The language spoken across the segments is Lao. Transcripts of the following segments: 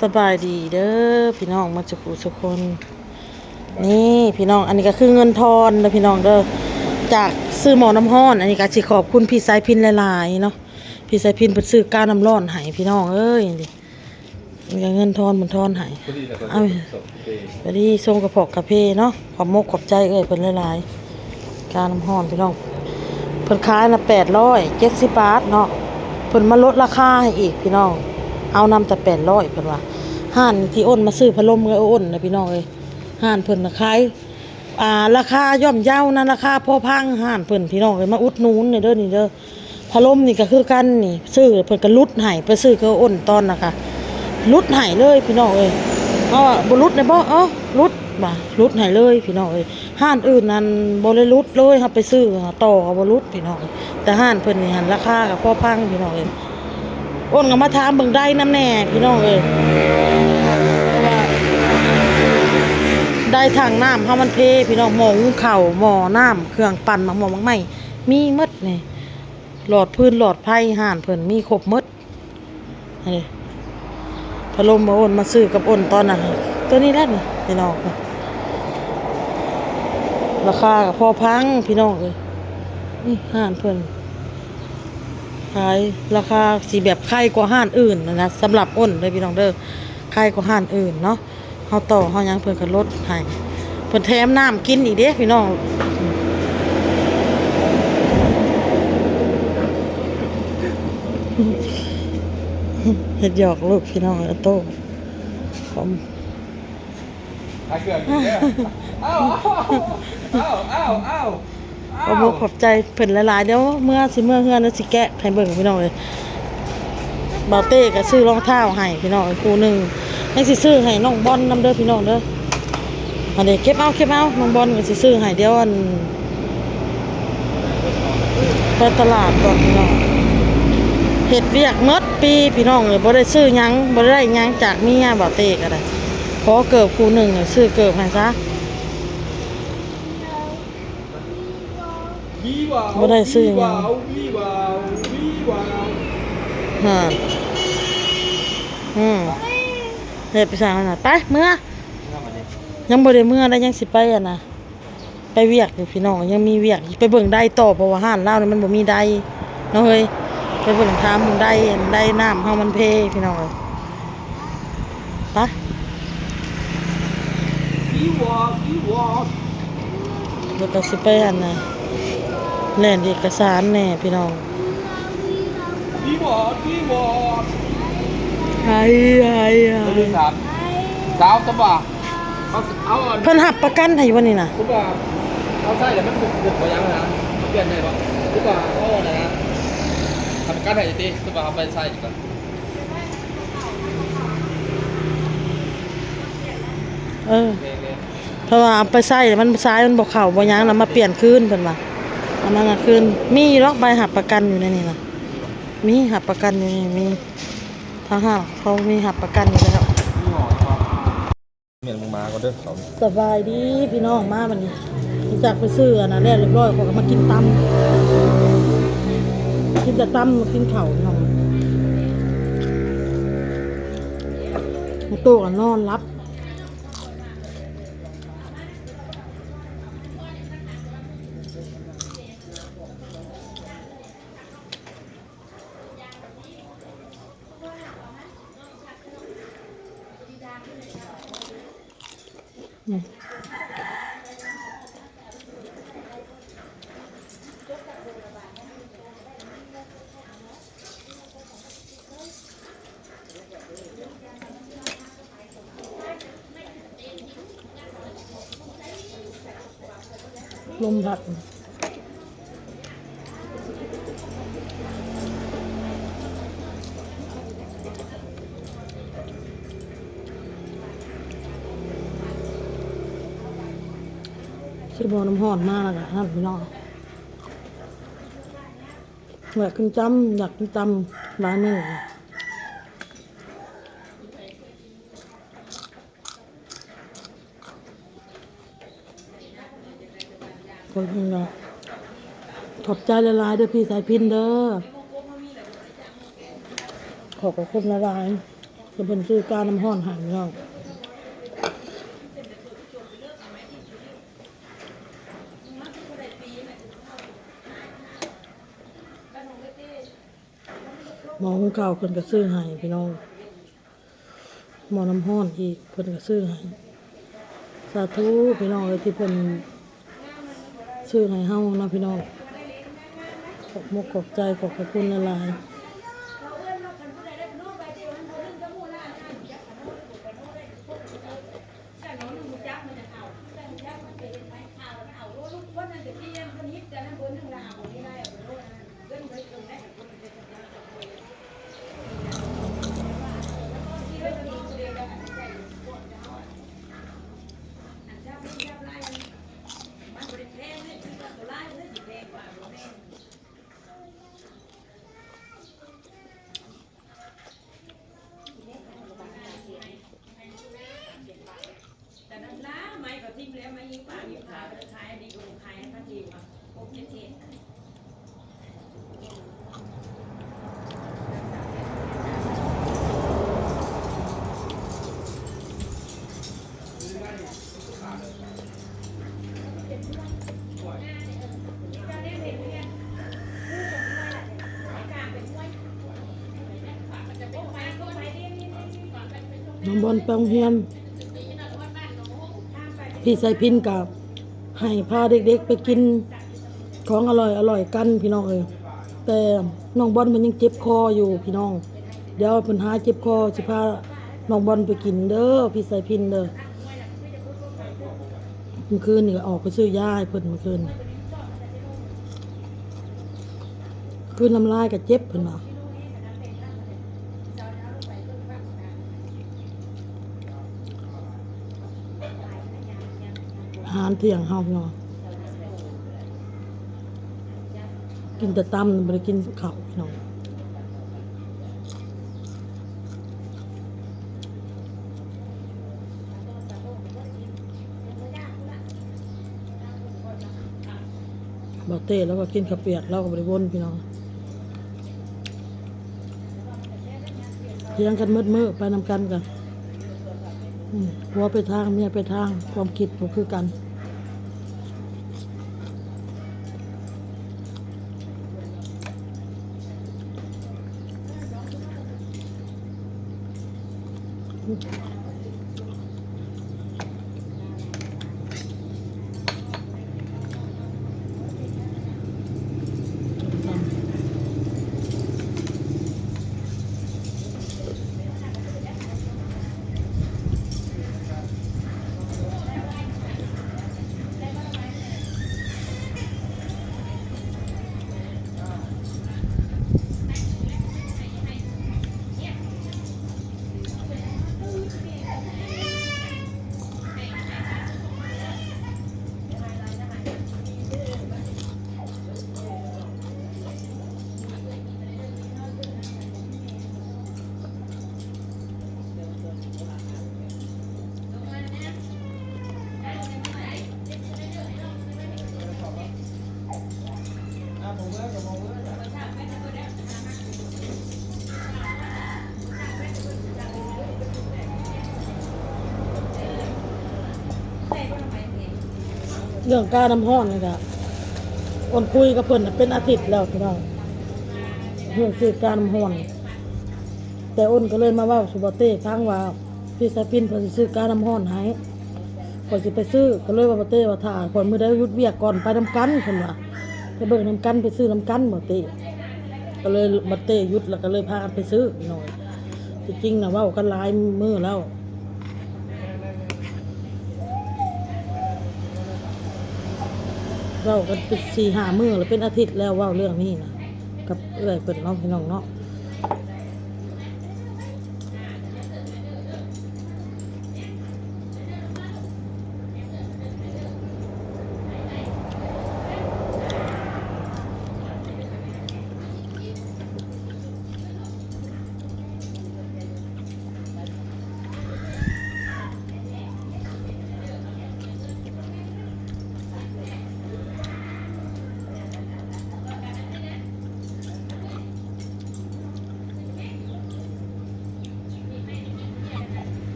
ສະບາຍດີເດີພີ່ນ້ອງໝົດສູ່ຜູ້ສູ່ຄົນ. ນີ້ພີ່ນ້ອງ ອັນນີ້ກໍຄືເງິນທອນເດີພີ່ນ້ອງເດີ ຈາກຊື້ໝໍ້ນ້ຳຮ້ອນ. ອັນນີ້ກໍຊິຂອບຄຸນພີ່ສາຍພິນຫຼາຍໆເນາະ. ພີ່ສາຍພິນເພິ່ນຊື້ການ້ຳຮ້ອນໃຫ້ພີ່ນ້ອງເອີຍ. ນີ້ ນີ້ກໍເງິນທອນເພິ່ນທອນໃຫ້. ເອົາ ພໍດີສົ່ງກະເພາະກາເຟເນາະ. ຂອບມົກຂອບໃຈເອື້ອຍເພິ່ນຫຼາຍໆ. ການ້ຳຮ້ອນພີ່ນ້ອງ ເພິ່ນຂາຍນະແປດຮ້ອຍເຈັດສິບບາດເນາະ. ເພິ່ນມາລົດລາຄາໃຫ້ອີກພີ່ນ້ອງ ເອົານຳແຕ່ແປດຮ້ອຍເພິ່ນວ່າ. ຮ້ານທີ່ອ້ນມາຊື້ພັດລົມເອື້ອຍອ້ນນະພີ່ນ້ອງເອີຍ. ຮ້ານເພິ່ນນະຂາຍ ອ່າ ລາຄາຍ່ອມເຍົານະ ລາຄາພໍຟັງ. ຮ້ານເພິ່ນພີ່ນ້ອງເອີຍ ມາອຸດໜູນແດ່ເດີນີ້ເດີ. ພັດລົມນີ້ກໍຄືກັນນີ້ ຊື້ເພິ່ນກໍຫຼຸດໃຫ້. ໄປຊື້ກັບອ້ນຕອນນະກະຫຼຸດໃຫ້ເລີຍພີ່ນ້ອງເອີຍ. ເຮົາວ່າບໍ່ຫຼຸດໄດ້ບໍ່? ເອີ ຫຼຸດວ່າ ຫຼຸດໃຫ້ເລີຍພີ່ນ້ອງເອີຍ. ຮ້ານອື່ນນັ້ນບໍ່ໄດ້ຫຼຸດເລີຍ ເຮົາໄປຊື້ຕໍ່ກໍບໍ່ຫຼຸດພີ່ນ້ອງເອີຍ. ແຕ່ຮ້ານເພິ່ນນີ້ຫັ້ນລາຄາກໍພໍຟັງພີ່ນ້ອງເອີຍ. ອ້ນກໍມາຖາມເບິ່ງໄດນຳແດ່ພີ່ນ້ອງເອີຍ ເພາະວ່າໄດຖັງນ້ຳເຮົາມັນເພພີ່ນ້ອງ. ໝໍ້ຫຸງເຂົ້າ ໝໍ້ນ້ຳ ເຄື່ອງປັ່ນ ໝາກໝອກໝາກໄມ້ ມີໝົດນີ້. ຫຼອດຟືນຫຼອດໄຟ ຮ້ານເພິ່ນມີຄົບໝົດ. ນີ້ ພັດລົມ ມາອ້ນມາຊື້ກັບອ້ນຕອນນັ້ນ ໂຕນີ້ແຫຼະນີ້ພີ່ນ້ອງ. ລາຄາກໍພໍຟັງພີ່ນ້ອງເອີຍ. ນີ້ຮ້ານເພິ່ນຂາຍ ລາຄາຊິແບບໄຄກວ່າຮ້ານອື່ນນະ ສຳລັບອ້ນເດີພີ່ນ້ອງເດີ ໄຄກວ່າຮ້ານອື່ນເນາະ. ເຮົາຕໍ່ເຮົາຫຍັງເພິ່ນກໍລົດໃຫ້ ເພິ່ນແຖມນ້ຳກິນອີກເດ້ພີ່ນ້ອງ. ເຮັດຫຍອກລູກພີ່ນ້ອງ. ໂອ້ ຂາຍເຄື່ອງອີກແລ້ວ. ເອົາ ເອົາ ເອົາ ເອົາ ເອົາ ຂອບອົກຂອບໃຈເພິ່ນຫຼາຍໆ. ດຽວເມື່ອ ຊິເມືອເຮືອນ ດຽວຊິແກະໃຫ້ເບິ່ງພີ່ນ້ອງເອີຍ. ບ່າວເຕ້ກໍຊື້ລອງເທົ້າໃຫ້ພີ່ນ້ອງຄູ່ໜຶ່ງ. ຍັງຊິຊື້ໃຫ້ນ້ອງບອນນຳເດີພີ່ນ້ອງເດີ. ອັນນີ້ເກັບເອົາ ເກັບເອົາ ນ້ອງບອນກໍຊິຊື້ໃຫ້. ດຽວອັນ ໄປຕະຫຼາດກ່ອນພີ່ນ້ອງ. ເຮັດວຽກໝົດປີພີ່ນ້ອງເອີຍ ບໍ່ໄດ້ຊື້ຫຍັງ ບໍ່ໄດ້ຫຍັງຈາກເມຍ. ບ່າວເຕ້ກໍໄດ້ ຂໍເກີບຄູ່ໜຶ່ງ ຊື້ເກີບໃຫ້ຊະ. ບໍ່ໄດ້ຊື້ຫຍັງ. ຮະ ອືມ ເຮັດໄປສ້າງຫັ້ນນະ. ໄປ ເມືອ. ຍັງບໍ່ໄດ້ເມືອໄດ໋ ຍັງຊິໄປອັນນະ ໄປວຽກຢູ່ພີ່ນ້ອງ ຍັງມີວຽກ. ໄປເບິ່ງໄດຕໍ່ ເພາະວ່າຮ້ານລາວນີ້ມັນບໍ່ມີໄດເນາະເຮີ້ຍ. ໄປເບິ່ງຖາມໄດ ໄດນ້ຳເຮົາມັນເພພີ່ນ້ອງເອີຍ. ປະ ແລ້ວກໍຊິໄປອັນນະ ແລ່ນເອກະສານແດ່ພີ່ນ້ອງ. ໄຮ ໄຮ ໄຮ ສາວສະບາ ເອົາ ເອົາອັນ ເພິ່ນຮັບປະກັນໃຫ້ຢູ່ບໍ່ນີ້ນະ? ຄືວ່າເອົາໃຊ້ແລ້ວມັນເກີດບໍ່ຫຍັງນະ ມັນປ່ຽນໄດ້ບໍ່? ຄືວ່າເອົາອັນນັ້ນນະ ຮັບປະກັນໃຫ້ຕິ ຄືວ່າເອົາໄປໃຊ້ກ່ອນ. ເອີ ເພາະວ່າເອົາໄປໃຊ້ແລ້ວມັນ ສາຍມັນບໍ່ເຂົ້າບໍ່ຫຍັງນະ ມາປ່ຽນຄືນເພິ່ນວ່າ ເອົາມານະຄືນ. ມີຢູ່ດອກໃບຮັບປະກັນຢູ່ໃນນີ້ນະ ມີຮັບປະກັນຢູ່ນີ້ ມີ ທາງຫ້າງເຂົາມີຮັບປະກັນຢູ່ແລ້ວ. ແມ່ນ ມຶງມາກ່ອນເດີເຂົາ. ສະບາຍດີພີ່ນ້ອງ ມາບັດນີ້ ຫຼັງຈາກໄປຊື້ອັນນັ້ນແລ້ວຮຽບຮ້ອຍ ຂ້ອຍກໍມາກິນຕຳ ກິນແຕ່ຕຳ ກິນເຂົ້າພີ່ນ້ອງ. ໂຕກໍນອນຫຼັບ. ລົມພັດ ຊື້ໝໍ້ນ້ຳຮ້ອນມາແລ້ວກະນັ້ນພີ່ນ້ອງ. ຢາກກິນຕຳ ຢາກກິນຕຳຫຼາຍມື້. ຂອບໃຈຫຼາຍໆເດີພີ່ສາຍພິນເດີ ຂອບພະຄຸນຫຼາຍໆ. ເພິ່ນຊື້ການ້ຳຮ້ອນໃຫ້ພີ່ນ້ອງ. ໝໍ້ຫຸງເຂົ້າເພິ່ນກໍຊື້ໃຫ້ພີ່ນ້ອງ. ໝໍ້ນ້ຳຮ້ອນອີກເພິ່ນກໍຊື້ໃຫ້. ສາທຸພີ່ນ້ອງເອີຍ ທີ່ເພິ່ນຊື້ໃຫ້ເຮົາເນາະພີ່ນ້ອງ. ຂອບມຸກຂອບໃຈ ຂອບພະຄຸນຫຼາຍໆ. ນ້ອງບອນໄປໂຮງຮຽນ ພີ່ສາຍພິນກະໃຫ້ພາເດັກໆໄປກິນຂອງອະລ່ອຍໆກັນພີ່ນ້ອງເອີຍ. ແຕ່ນ້ອງບອນເພິ່ນຍັງເຈັບຄໍຢູ່ພີ່ນ້ອງ. ດຽວເພິ່ນຫາຍເຈັບຄໍ ຊິພານ້ອງບອນໄປກິນເດີ ພີ່ສາຍພິນເດີ. ມື້ຄືນນີ້ກໍອອກໄປຊື້ຢາໃຫ້ເພິ່ນ ມື້ຄືນ ຄືນນ້ຳລາຍກໍເຈັບເພິ່ນວ່າ. ອາຫານທ່ຽງເຮົາເນາະ ກິນແຕ່ຕຳ ບໍ່ໄດ້ກິນເຂົ້າພີ່ນ້ອງ. ບ່າວເຕ້ລາວກໍກິນເຂົ້າປຽກ ລາວກໍບໍ່ໄດ້ວົນພີ່ນ້ອງ. ຖຽງກັນໝົດມື້ ໄປນຳກັນກໍ ອືມ ຜົວໄປທາງ ເມຍໄປທາງ ຄວາມຄິດບໍ່ຄືກັນ. ເລື່ອງການ້ຳຮ້ອນນີ້ກະ ອ້ນຄຸຍກັບເພິ່ນນະເປັນອາທິດແລ້ວພີ່ນ້ອງ ເລື່ອງຊື້ການ້ຳຮ້ອນ. ແຕ່ອ້ນກໍເລີຍມາເວົ້າສູ່ບ່າວເຕ້ຟັງວ່າ ພີ່ສາຍພິນເພິ່ນຊິຊື້ການ້ຳຮ້ອນໃຫ້ ຂ້ອຍຊິໄປຊື້. ກໍເລີຍວ່າ ບ່າວເຕ້ວ່າ ຖ້າຂ້ອຍມື້ໃດຢຸດວຽກກ່ອນ ໄປນຳກັນ ເພິ່ນວ່າ ໄປເບິ່ງນຳກັນ ໄປຊື້ນຳກັນ ບ່າວເຕ້. ກໍເລີຍບ່າວເຕ້ຢຸດ ແລ້ວກໍເລີຍພາກັນໄປຊື້ໜ້ອຍ. ທີ່ຈິງນະເວົ້າກັນຫຼາຍມື້ແລ້ວ ເວົ້າກັນເປັນສີ່ຫ້າມື້ແລ້ວ ເປັນອາທິດແລ້ວ ເວົ້າເລື່ອງນີ້ນະ ກັບເອື້ອຍເພິ່ນເນາະ ພີ່ນ້ອງເນາະ. ເ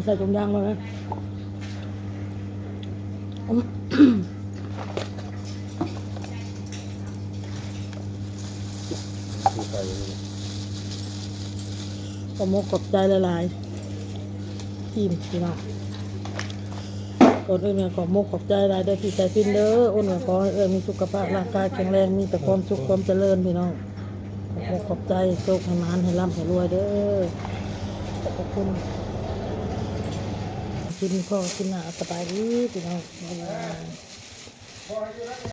ໃສ່ຖົງຢາງມາເລີຍ. ຂອບມົກຂອບໃຈຫຼາຍໆ ທີມພີ່ນ້ອງ. ກ່ອນອື່ນກໍຂອບມົກຂອບໃຈຫຼາຍເດີ ທີ່ໃສ່ພິນເດີ. ໂອ້ນກໍຂໍໃຫ້ເອື້ອຍມີສຸຂະພາບຮ່າງກາຍແຂງແຮງ ມີແຕ່ຄວາມສຸກຄວາມຈະເລີນພີ່ນ້ອງ. ຂອບອົກຂອບໃຈ ໂຊກໃຫ້ໝານ ໃຫ້ລ່ຳໃຫ້ລວຍເດີ. ຂອບພະຄຸນ. ຄລິບນີ້ພໍ້ຄລິບໜ້າ ສະບາຍດີພີ່ນ້ອງ. ບາຍບາຍ.